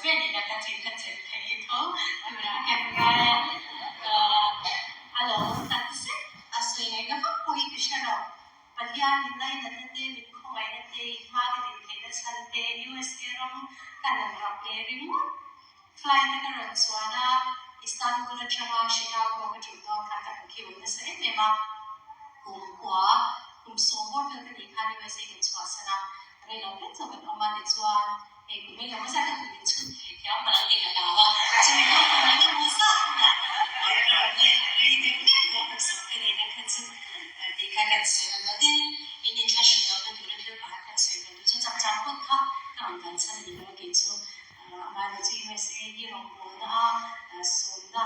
ber nihna kha chin kha chelh thei tho turah kan ngai a, a lawmawm tak zet a sawi ngaihna vak pawh hi ka hre lo. Pathian min lainatna te, min khawngaihna te, i hma ka din theihna chhan te, USA ram ka rawn rap leh ringawt. Flight a ka rawn chuan a, Istanbul atanga Chicago ka ṭulh dawn khan ka hmu khi awm nasa em em a. Kum kua, kum 10 bawr vel ka nih khan USA kan chhuahsan a, rei lo hlek zawk kan awm a, tichuan hei kum engemaw zat a kum inchhun thei thiam palh ang tih ka hlau a, chumi kha kum engemaw zat hunah ka rawn let rei deuh hlek tawh kum 10 ka nihna kha chu tih kha kan sawi a, tin in inthlahrun lohna tura thil pakhat kan sawi ve duh chu chakchang kut kha ka rawn kalchhan a ni lo a, kei chu Amah chu USA hi rawngbawlna a sawmna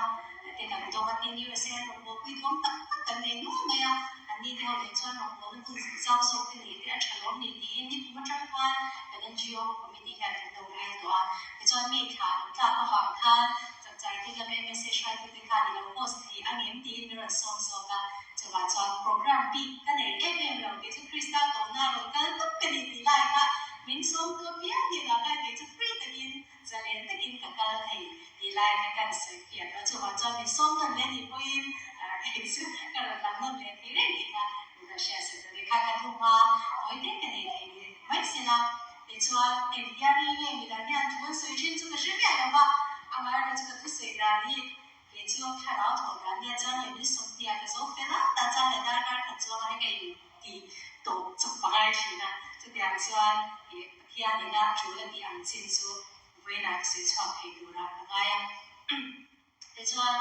te kan dawng a, tin USA an rawngbawlpui thawm tak tak kan nei nual mai a, an ni te ho nen chuan rawngbawlna hun zau zawk te neih te a tha lawm ni tiin ni kum atang khan kan NGO committee hian kan lo rel tawh a, tichuan mi thla an tlak avang khan chapchai te lama MSA hruaitute khan i lo post thei ang em tiin min rawn sawm zawk a, chuvah chuan program bik ka nei em em lo kei chu Krista tawhna rawn kal tawp ka ni tih lai kha Min sawmtu apiang hnenah khan kei chu free takin, zalen takin ka kal thei tih lai kha kan sawi fiah tawh a, chuvang chuan min sawm nawn leh nih pawhin kei chu ka rawn lang nawn leh thei reng tih kha min rawn hriat sawi tawh a ni. Kha ka thu hma tawi te ka nei thei ni mai sela, tichuan engtia ri nge midang hian thu an sawi thin chu ka hre miah lo va, amaherawhchu chu ka thusawi dan hi kei chu thlarau thawh dan nia chuan leh min sawm hniah ka zo fel a, tah chuan leh darkar khat chuanga hei ka in tih tawp chawp a ngai thin a, chutiang chuan ih Pathian ina tul a tih ang chin chu vawiinah ka sawi chhuak thei turah ka ngai a. Tichuan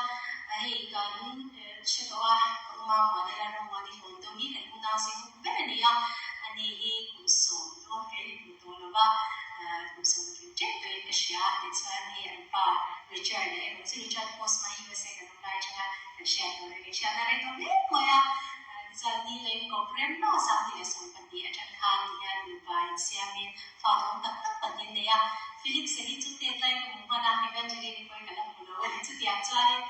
hei kan hre tawh a, ka uma Muanela Rammuani hlawn deuh hi kan unau zing huk ber a ni a, ani hi kum 10 dawn ka inhmu tawh lo va, kum 10 tling tep tawhin ka hria a, tichuan hei an pa Richard a erawh chu Richard Postma USA kan awm lai atanga kan hriat tawh reng in hriatna rei tawh hle mai a, tichuan ni leng kawp rem lo 2012 atang khan ti hian nupa insiamin fa dawng tak tak pahnih an nei a, Felix a hi chu tet lai ka hmu hman a, Evangeline i pawhin ka la hmu lo a ni, chutiang chuanin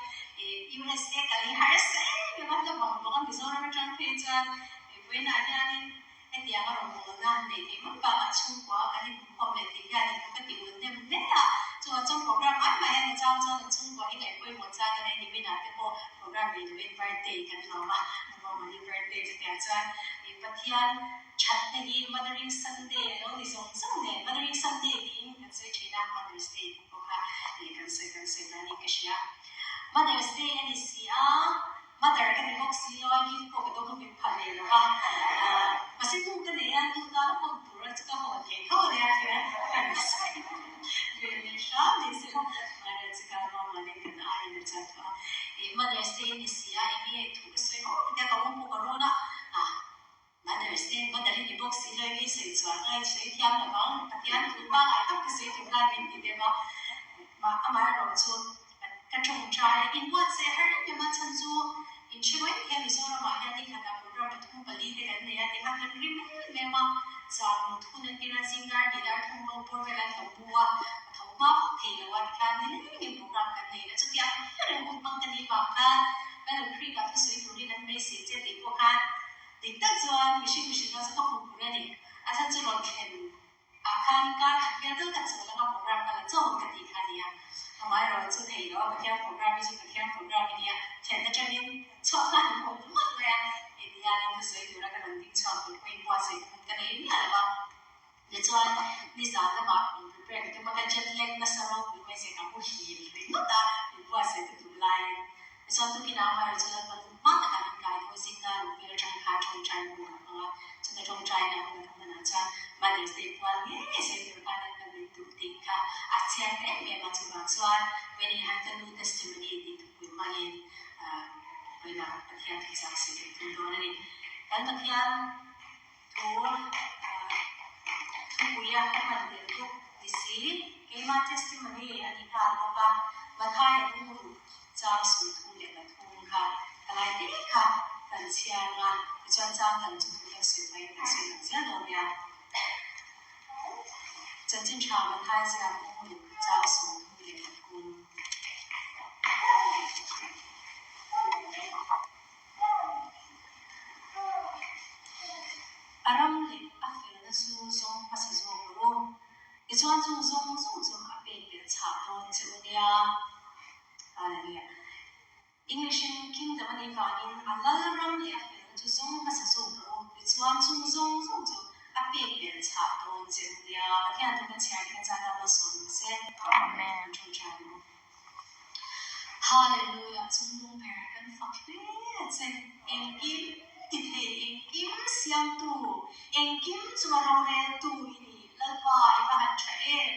USA kal hi harsa em em a, hla vang vang a Mizoram atang phei chuan vawiinah hianin Hetiang a rawngbawlna neih theih mai bakah chhungkua kan inhmukhawm leh thei hian in ka ti ul hnem hle a, chuan chuan program mai mai a ni chang chuan an chhungkua hi ngaih pawimawh chang a nei ni minah te pawh program nei loin birthday kan lawm a, Mawmawni birthday chutiang chuan ih Pathian thatna hi Mothering Sunday a lo ni zawng zawng nen Mothering Sunday tiin kan sawi thin a, Mother's Day tih pawh kha ih kan sawi kan sawi danin ka hria. Mother's Day a ni si a. Mother ka ni bawk si lo a, gift pawh ka dawng vek phah leh lo a, mahse nu ka nei a, nu tan a hawn tur a chu ka hawn thei tho a nia tia kan sawi ve leh hram ni se la, mother chu ka mama nen kan aiin a chat tawh a, ih Mother's Day ni si a, eng nge thu ka sawi haw ti a ka awm pawh ka rawn a, ah Mother's Day, mother i ni bawk si lo eng nge sawi chuan a i sawi thiam lo vang, Pathian thu pangngai tak ka sawi tur khan min ti deuh a, amaherawh chu ka tawngtai inbuatsaih har em em a, chhan chu inhre mai thei a Mizoramah hian ni khatah program pathum pali te kan nei a ti kha kan rim em em a, zan mut hun an tir a, zing dar hnih dar thum rawng bawr vel an lo mu a, ka tho hma vak thei lo a ti khan nilengin program kan nei na chutiang reng hun hmang ka nih vang khan Battle Creek ah thusawi turin an beisei che tih pawh khan Dik tak chuan mihring mihrinna chu ka hmu phur a ni. A chhan chu rawn thlen ah khan kar khat vel deuh ka chawl anga program ka la chawl ka tih kha a nia. Amaherawh chu thei lo a Pathian program hi chu Pathian program a nia. Thlen atangin chhuak nghal an awm ngawt mai a. Heti hianin thusawi tura ka rawn ding chhuak tur pawhin buatsaih hun ka nei miah lo a. Tichuan, nizan lamah min prepare ka tum a, ka jet lag nasa ropui mai zek a muhil ringawt a, min buatsaih ka tum laiin. Tichuan, tukinah amaherawh chu Lalpa nu hma takah min kai tho zinga ruk vel atang khan tawngtai hun ka hmang a, chuta tawngtaina hun ka hmanah chuan Mother's Day pual ngei sawi tur khan Lalpa min duh tih kha a chiang ta em em a, chuvang chuan Winnie han ka nu testimony tih thupui hmangin vawiinah Pathian thuchah sawi kan tum dawn a ni. Kan Pathian. Thu thupuia ka hman tel bawk ni si, keima testimony a ni nghal bawk a, Mathaia bungruh chang 33 kha ka lai te kha kan chhiar ang a, tichuan chang dang chu thu kan sawi hmain kan sawi lang zel dawn nia. Chanchin tha Mathaia ziak bungruh chang 33. A ram leh a felna chu zawng hmasa zawk rawh u. Tichuan chung zawng zawng chu a pek belh chhah dawn che u nia. Hallelujah. English in Kingdom a nih vangin a lalram leh a felna chu zawng hmasa zawk rawh u, tichuan chung zawng zawng chu a pek belh chhah dawn che u nia. Pathian thu kan chhiar hi kan zat a malsawm ang se. Amen. Kan ṭawngṭai ang u. Hallelujah, chungnung ber kan fak hle che. Engkim ti thei, engkim siamtu, engkim chunga roreltu i ni. Lalpa, i va han ṭha em?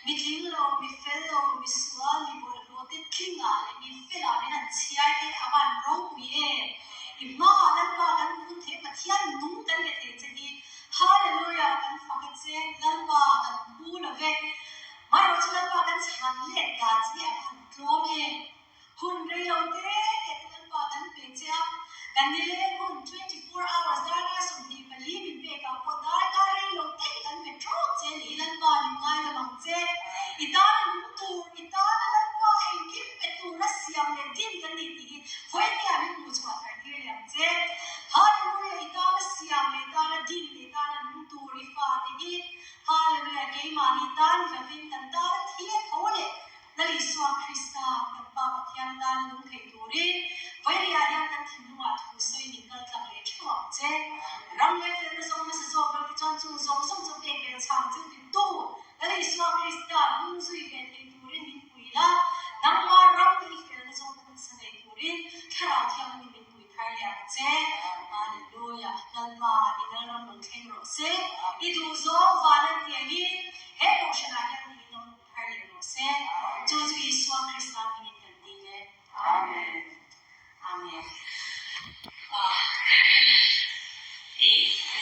Mi tling lo, mi fel lo, mi sual, mi bawlhhlawh te tlingah leh mi felah min han chhiar te a van ropui em? I hmaah Lalpa kan kun thei, Pathian nung kan be thei che hi. Hallelujah, kan fak a che, Lalpa kan phu lo ve. Maherawh chu Lalpa kan chhan let dan che hi a van tlawm em? Hun rei lo te te te Lalpa kan pe che a, kan ni leng hun 24 hours darkar 24 min pek ah pawh darkar rei lo te hi kan pe trawk che ni Lalpa min ngaidam ang che. I tana nung tur, i tana Lalpa engkim pe tura siam leh din kan ni tih hi vawiin min hmuh chhuah thar tir leh ang che. Hallelujah i tana siam leh i tana din leh i tana nung tur i fate hi Hallelujah keimahni tan lovin kan tana thi a tho leh Lal Isua Krista, kan Pa Pathian tan lung thei turin Vawiria hian kan thinlungah thu sawi min kal tlang leh theuh ang che. Ram leh felna zawng hmasa zawk lo te chuan chung zawng zawng chu pek bel chhang chu titu Lal Isua Krista hnung zui ve thei turin min pui la, nangma ram leh i felna zawng te hmasa nei turin Thlarau Thianghlim min pui thar leh ang che. Hallelujah! Lalpa, i Lalram lo thleng rawh se. I duhzawng van an ti angin.